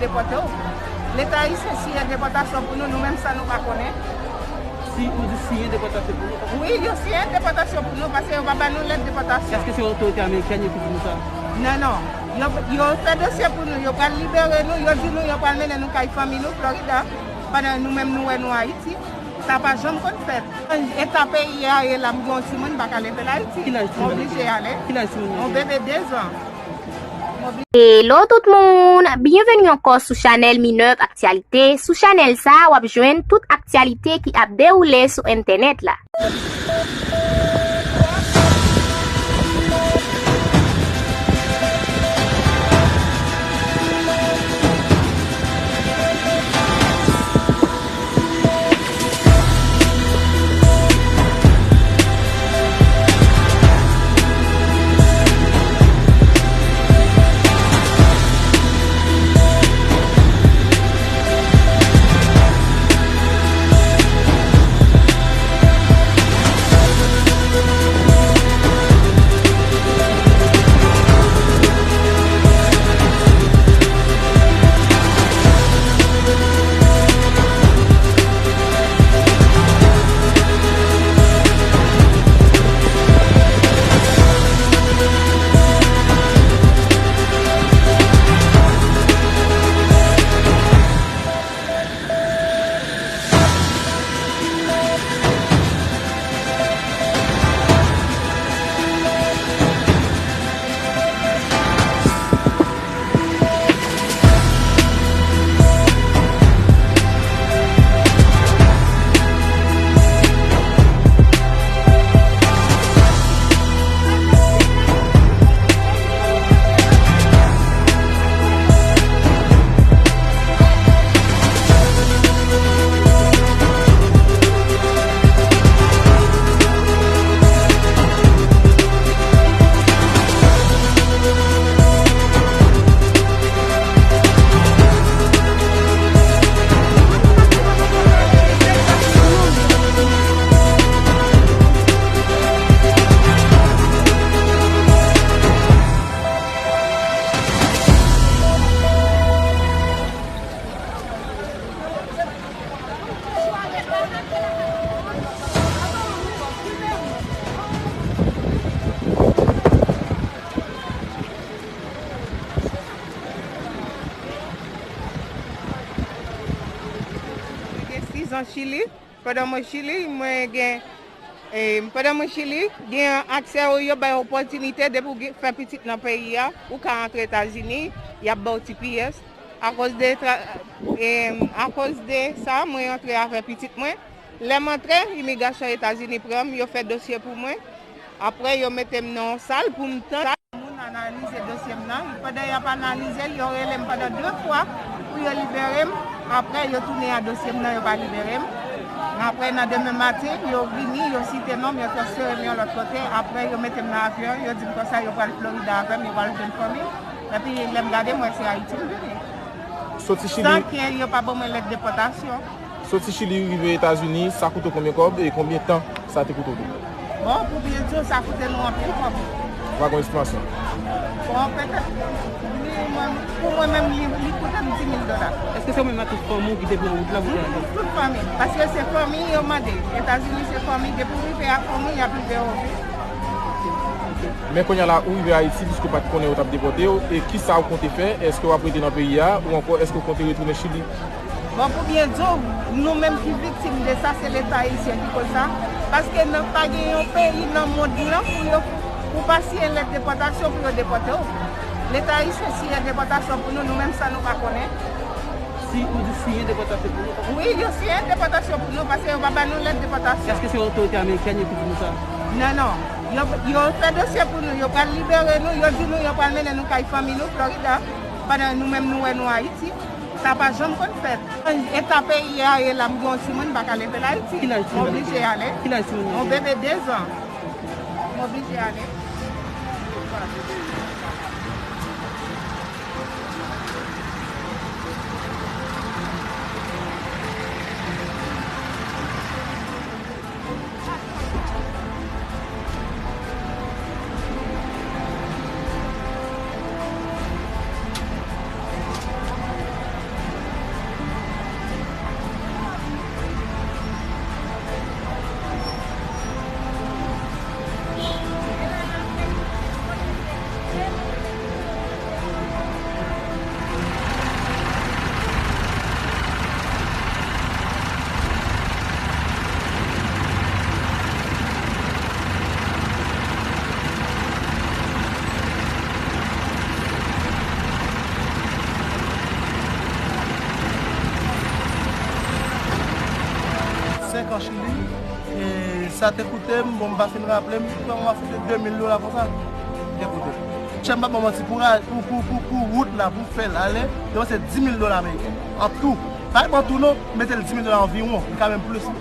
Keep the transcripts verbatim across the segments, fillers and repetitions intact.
Depòte w. Leta ayisyen siyen depòtasyon pou nou, nou menm sa nou pa konnen. Si ou di siyen depòtasyon pou nou, wi, yo siyen depòtasyon pou nou, paske yo pa ba nou lèt depòtasyon. Èske se otorite amerikèn yo ki di nou sa? Non, non. Yo, yo fè dosye pou nou, yo pral libere nou, yo di nou yo pral mennen nou kay fanmi nou, Florida, pandan nou menm nou wè nou Ayiti. Sa pa janm konn fèt. Eta peyi a ye la, m gen yon timoun, m pa ka leve l Ayiti. Ki laj timoun nan? M oblije ale. Ki laj timoun nan? Yon bebe de zan. Hello tout moun, byenveni ankò sou chanèl Minerve Actualité. Sou chanèl sa, w ap jwenn tout aktyalite ki ap dewoule sou entènèt la. Mwen gen sis an Chili. Pandan mwen Chili, mwen gen, e, pandan mwen Chili, gen aksè, yo bay opòtinite depi w gen, fè pitit nan peyi a, ou ka antre Etazini, y ap ba w T P S. Akoz de tra-, e, akoz de sa, mwen antre avè pitit mwen. Lè m antre, imigrasyon Etazini pran m, yo fè dosye pou mwen. Apre, yo mete m nan yon sal pou m tann moun analize dosye m nan. Pandan y ap analize l, yo rele m pandan de fwa pou yo libere m. Apre, yo tounen a dosye m nan, yo pa libere m. Apre, nan demen maten, yo vini, yo site non m, yo transfere m yon lòt kote. Apre, yo mete m nan avyon, yo di m konsa yo pral Florida avè m, yo pral jwenn fanmi m. Epi, lè m gade, m wè se Ayiti m vini. Soti Chili. San ke yo pa ban mwen lèt depòtasyon. Soti Chili rive Etazini, sa koute w konbyen kòb e konbyen tan sa te koute w tou? Bon, pou byen di w, sa koute nou anpil kòb. Ou pa gen yon estimasyon? Bon, petèt, minimòm, pou mwen menm, li, li koute m di mil dola. Èske se ou menm ak tout fanmi w ki te pran wout la pou te ale? Tout fanmi m, paske se fanmi yo mande. Etazini se fanmi, depi w rive ak fanmi w, y ap rive w tou. Men kounye a la, ou rive Ayiti, piske w pa t konnen yo t ap depòte w, e kisa ou konte fè? Èske w ap rete nan peyi a, ou ankò èske w konte retounen Chili? Bon, pou byen di w, nou menm ki viktim de sa, se Leta ayisyen ki koz sa. Paske nan, pa gen yon peyi nan mond lan pou yo, pou pa siyen lèt depòtasyon pou yo depòte w. Leta ayisyen siyen depòtasyon pou nou, nou menm sa nou pa konnen. Si ou di siyen depòtasyon pou nou, wi, yo siyen depòtasyon pou nou, paske yo pa ba nou lèt depòtasyon. Èske se otorite amerikèn yo ki di nou sa? Non, non. Yo, yo fè dosye pou nou, yo pral libere nou, yo di nou yo pral mennen nou kay fanmi nou, Florida, pandan nou menm nou wè nou Ayiti. Sa pa janm konn fèt. Eta peyi a ye la, m gen yon timoun, m pa ka leve l Ayiti. Ki laj timoun nan? M oblije ale. Ki laj timoun nan? Yon bebe de zan. M oblije ale. Machin li, e sa te koute m, bon, m pa fin raple m, m ap foute de mil dola konsa. Te koute m. Chè m pa ban manti pou, ra- pou, pou, pou, pou wout la, pou fè l ale, te panse dis mil dola ameriken. An tou. Pa an tou non, mete l dis mil dola anviwon, li ka menm plis.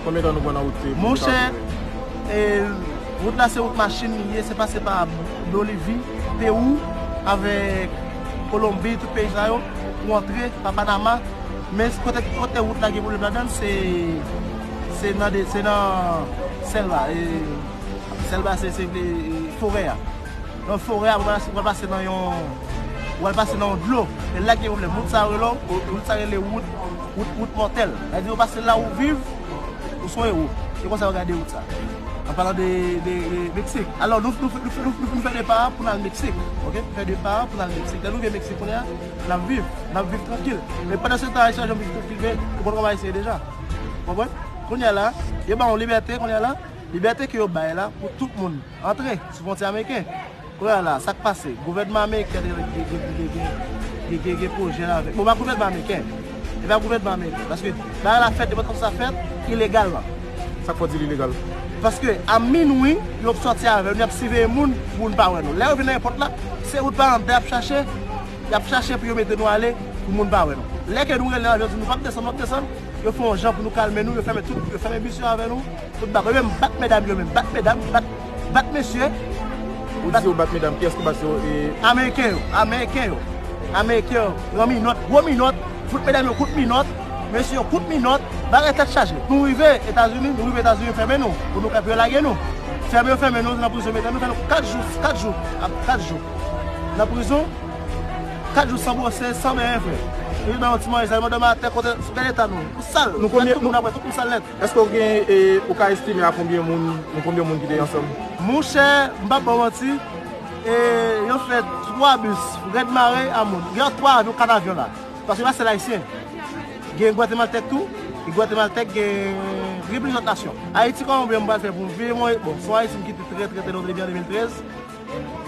Konbyen tan nou pran nan wout se pou Monchè, e, wout la se wout machin li ye, se pase pa Bolivi, Pewou, avèk Kolonbi, tout peyi sa yo, pou antre pa Panama. Men kote, kote wout la gen pwoblèm ladan l, se, se nan de, se nan sèlba, e, sèlba se, se, e, forè a. Nan forè a, ou pral, ou pral pase nan yon, ou pral pase nan yon dlo. E la gen pwoblèm. Wout sa yo rele, wout sa rele wout, wout, wout mòtèl. Sa vle di ou pase la ou viv, ou se yon ewo. Se konsa yo gade wout sa. An palan de, de, de Meksik. Alò, nou, nou, nou, nou, nou, nou fè depa a pou n al Meksik. Oke? Nou fè depa a pou n al Meksik. Lè nou rive Meksik kounye a, n ap viv. N ap viv trankil. Men pandan se tan, Ayisyen ap viv trankil, men ou konn kòman Ayisyen ye deja. Ou konprann? Kounye a la, yo ba w libète, kounye a la, libète ke yo bay la pou tout moun antre sou fwontyè ameriken. Kounye a la, sa k pase? Gouvènman ameriken gen, gen, gen, gen, gen, gen, gen pwojè la avèk. Bon, pa gouvènman ameriken. E pa gouvènman ameriken. Paske bagay la fèt, depòtasyon sa fèt ilegalman. Sa k fè w di l ilegal? Paske a minwi, yo ap sòti avè nou, y ap siveye moun pou moun pa wè nou. Lè yo vin nan èpòt la, se wout Vanda y ap chache, y ap chache pou yo mete nou ale, pou moun pa wè nou. Lè ke nou rele avyon, di nou p ap desann, nou p ap desann, yo fè yon jan pou nou kalme nou, yo fèmen tout, yo fèmen bis yo avè nou, tout bagay. Yo menm bat medam yo menm, bat medam, bat, bat mesye. Ou di yo bat medam, kiyès ki bat yo? E Ameriken yo, Ameriken yo, Ameriken yo, pran minòt, gwo minòt, fout medam yo kout minòt, mesye yo kout minòt, bagay tèt chaje. Nou rive Etazini, nou rive Etazini, yo fèmen nou, pou nou ka, pou yo lage nou. Fèmen yo fèmen nou nan prizon, mete nou, fè nou kat jou, kat jou, ap kat jou nan prizon. Kat jou san bwose, san benyen, frè. Yo ban yon ti manje, sa, yo mande m atè, kote, gade eta nou. Nou sal. Nou konbyen, tout moun apre, tout moun sal nèt. Èske w gen, e, ou ka estime a konbyen moun, nou konbyen moun ki te ansanm? Monchè, m p ap ba w manti, e, yo fè twa bis, rèd mare a moun. Gen twa avyon, kat avyon la. Paske pa sèl ayisyen. Gen gwatemaltèk tou, e gwatemaltèk gen, gen plizyè lòt nasyon. Ayiti, kòman oubyen m pral fè pou m viv, mwen, bon, se yon Ayiti m kite trè, trè, trè lontan, depi an de mil trèz.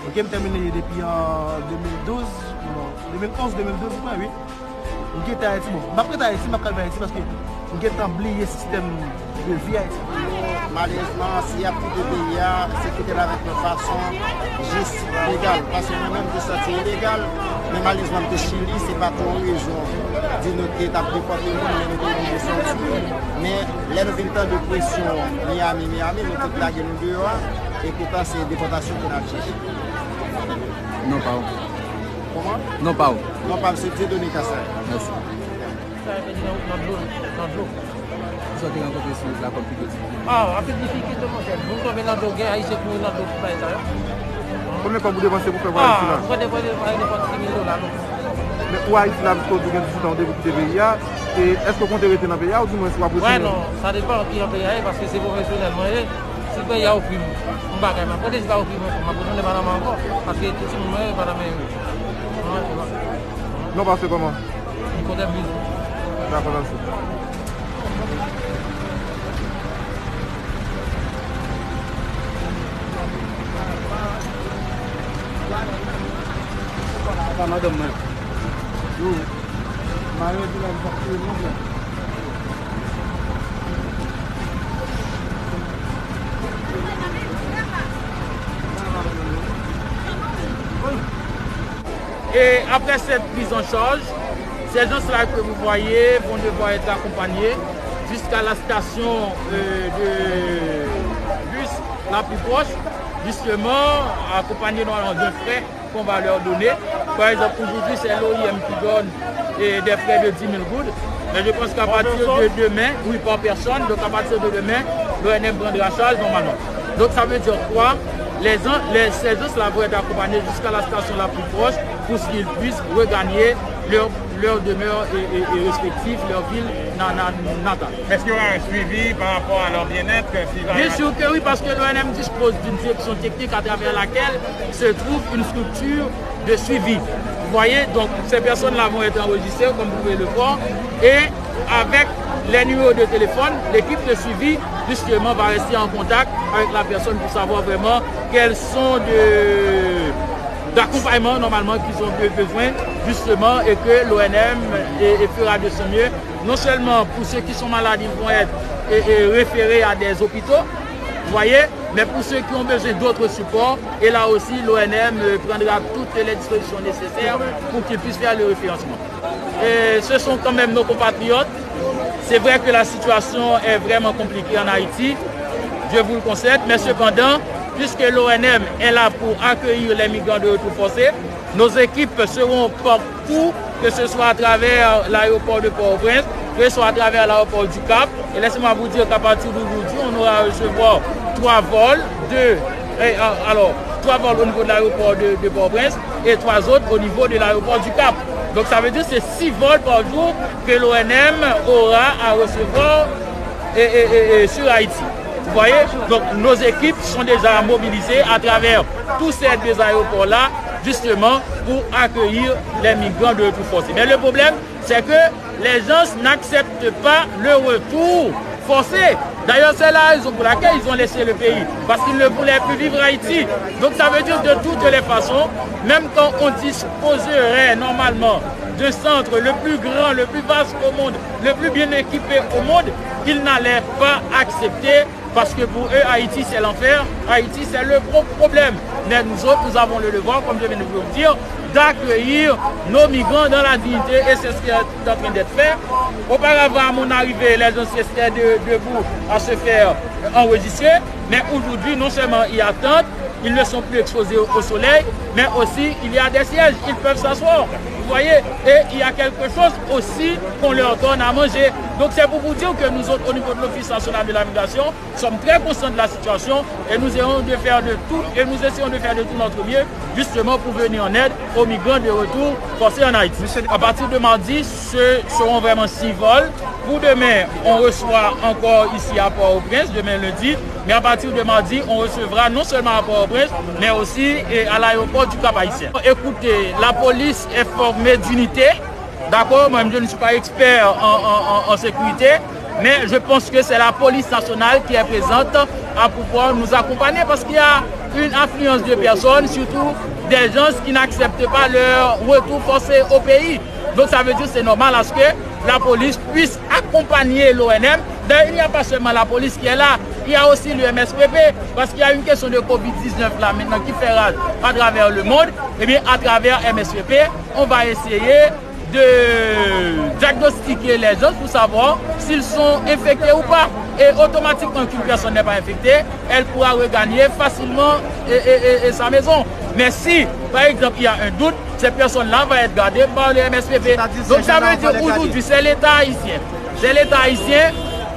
Ok, m tèmine depi an de mil douz, non, de mil onz, de mil douz, m kwè, wi. M kite Ayiti, bon, m ap rete Ayiti, m ap ka viv Ayiti paske m gentan bliye sistèm de vi Ayiti. Malerezman, si y ap kite peyi a, se kite l avèk yon fason jis legal. Paske mwen menm, m te sòti ilegal, men malerezman, m te Chili, se pa pou yon rezon di nou te t ap depòte moun, men nou te oblije sòti. Men lè nou vin tande presyon Miami, Miami, nou tout lage nou deyò a, e poutan se depòtasyon ke n ap chèche. Non pa w. Kòman? Non pa w. Non pa m se Dieudonné Kassar. Mèsi. Sa yo pèdi nan, nan dlo, nan dlo. Kisa w te rankontre sou wout la kòm pi gwo difikilte? Ah, anpil difikilte, monchè. Moun tonbe nan dlo, gen Ayisyen ki mouri nan dlo, tout bagay sa yo. Konbyen kòb ou depanse pou fè vwayaj sila? Ah, mwen depanse pa nenpòt sis mil dola, non. Men ou Ayiti la, piske w di w gen dizuit an, ou depi w kite peyi a, e èske w konte rete nan peyi a, oudimwens w ap retounen? Wè, non, sa depann ki jan peyi a ye, paske se pwofesyonèl mwen ye. Si peyi a ofri m yon bagay, m ap rete, si pa ofri m yon kòb, m ap retounen Panama ankò, paske tout timoun mwen yo Panama yo ye. Non pa se kòman? M kote m vini. Dakò, mèsi. Sa madanm mwen. Yo, mari di la, li pa kite non, frè. Et après cette prise en charge, ces gens-là que vous voyez vont devoir être accompagnés jusqu'à la station, euh, de bus la plus proche, justement, accompagnés normalement d'un fret qu'on va leur donner. Par exemple, aujourd'hui, c'est l'O I M qui donne, euh, des frais de dix mille goud. Mais je pense qu'à partir de demain, oui, par personne, donc à partir de demain, l'O N M prendra charge normalement. Donc ça veut dire quoi? Les gens, les, ces gens-là vont être accompagnés jusqu'à la station la plus proche pour qu'ils puissent regagner leur, leur demeure et, et, et respective, leur ville na-, na-, natale. Èske y a un suivi par rapport à leur bien-être, si jamais... Bien sûr que oui, parce que l'O N M dispose d'une direction technique à travers laquelle se trouve une structure de suivi. Vous voyez, donc ces personnes-là vont être enregistrées, comme vous pouvez le voir, et avec les numéros de téléphone, l'équipe de suivi, justement, va rester en contact avec la personne pour savoir vraiment quels sont de, d'accompagnement normalement qu'ils ont be-, besoin, justement, et que l'O N M et, et fera de son mieux. Non seulement pour ceux qui sont malades, ils vont être et, et référés à des hôpitaux, vous voyez, mais pour ceux qui ont besoin d'autres supports, et là aussi, l'O N M, euh, prendra toutes les dispositions nécessaires pour qu'ils puissent faire le référencement. Et ce sont quand même nos compatriotes. C'est vrai que la situation est vraiment compliquée en Haïti, je vous le concède, mais cependant, puisque l'O N M est là pour accueillir les migrants de retour forcé, nos équipes seront partout, que ce soit à travers l'aéroport de Port-au-Prince, que ce soit à travers l'aéroport du Cap. Et laissez-moi vous dire qu'à partir d'aujourd'hui, on aura à recevoir trois vols, deux, eh, euh, alors, trois vols au niveau de l'aéroport de, de Port-au-Prince et trois autres au niveau de l'aéroport du Cap. Donc ça veut dire que c'est six vols par jour que l'O N M aura à recevoir et, et, et, et sur Haïti. Vous voyez? Donc nos équipes sont déjà mobilisées à travers tous ces deux aéroports-là, justement pour accueillir les migrants de retour forcé. Mais le problème, c'est que les gens n'acceptent pas le retour forcé. D'ailleurs, c'est la raison pour laquelle ils ont laissé le pays, parce qu'ils ne voulaient plus vivre Haïti. Donc ça veut dire de toutes les façons, même quand on disposerait normalement d'un centre le plus grand, le plus vaste au monde, le plus bien équipé au monde, ils n'allaient pas accepter parce que pour eux, Haïti, c'est l'enfer. Haïti, c'est le gros problème. Mais nous autres, nous avons le devoir, comme je viens de vous le dire, d'accueillir nos migrants dans la dignité et c'est ce qui est en train d'être fait. Auparavant, à mon arrivée, les gens restaient de- debout à se faire enregistrer. Mais aujourd'hui, non seulement ils attendent, ils ne sont plus exposés au, au soleil, mais aussi il y a des sièges, ils peuvent s'asseoir. Vous voyez? Et il y a quelque chose aussi qu'on leur donne à manger. Donc c'est pour vous dire que nous autres, au niveau de l'Office national de la migration, sommes très conscients de la situation et nous essayons de faire de tout, et nous essayons de faire de tout notre mieux, justement pour venir en aide aux migrants de retour forcés en Haïti. À partir de mardi, ce seront vraiment six vols. Pour demain, on reçoit encore ici à Port-au-Prince, demain lundi, mais à partir de mardi, on recevra non seulement à Port-au-Prince, mais aussi, eh, à l'aéroport du Cap-Haïtien. Écoutez, la police est formée d'unités. D'accord, moi-même, je ne suis pas expert en, en- en- en sécurité, mais je pense que c'est la police nationale qui est présente à pouvoir nous accompagner parce qu'il y a une affluence de personnes, surtout des gens qui n'acceptent pas leur retour forcé au pays. Donc ça veut dire que c'est normal à ce que la police puisse accompagner l'O N M. D'ailleurs, il n'y a pas seulement la police qui est là, il y a aussi le M S P P, parce qu'il y a une question de covid dix-neuf là maintenant qui fait rage à travers le monde. Eh bien, à travers M S P P, on va essayer de diagnostiquer les gens pour savoir s'ils sont infectés ou pas. Et automatiquement qu'une personne n'est pas infectée, elle pourra regagner facilement et, et- et- et sa maison. Mais si, par exemple, il y a un doute, cette personne-là va être gardée par le M S P P. Donc ça veut dire aujourd'hui, c'est l'État haïtien. C'est l'État haïtien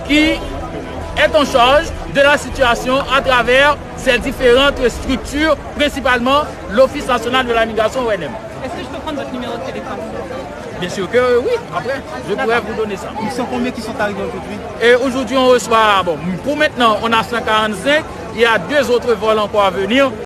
qui est en charge de la situation à travers ces différentes structures, principalement l'Office national de la migration, O N M. Est-ce que je peux prendre votre numéro de téléphone, s'il vous plaît? Bien sûr que oui, après, je pourrais vous donner ça. Ils sont combien qui sont arrivés aujourd'hui? Et aujourd'hui, on reçoit, bon, pour maintenant, on a cent quarante-cinq, il y a deux autres vols encore à venir.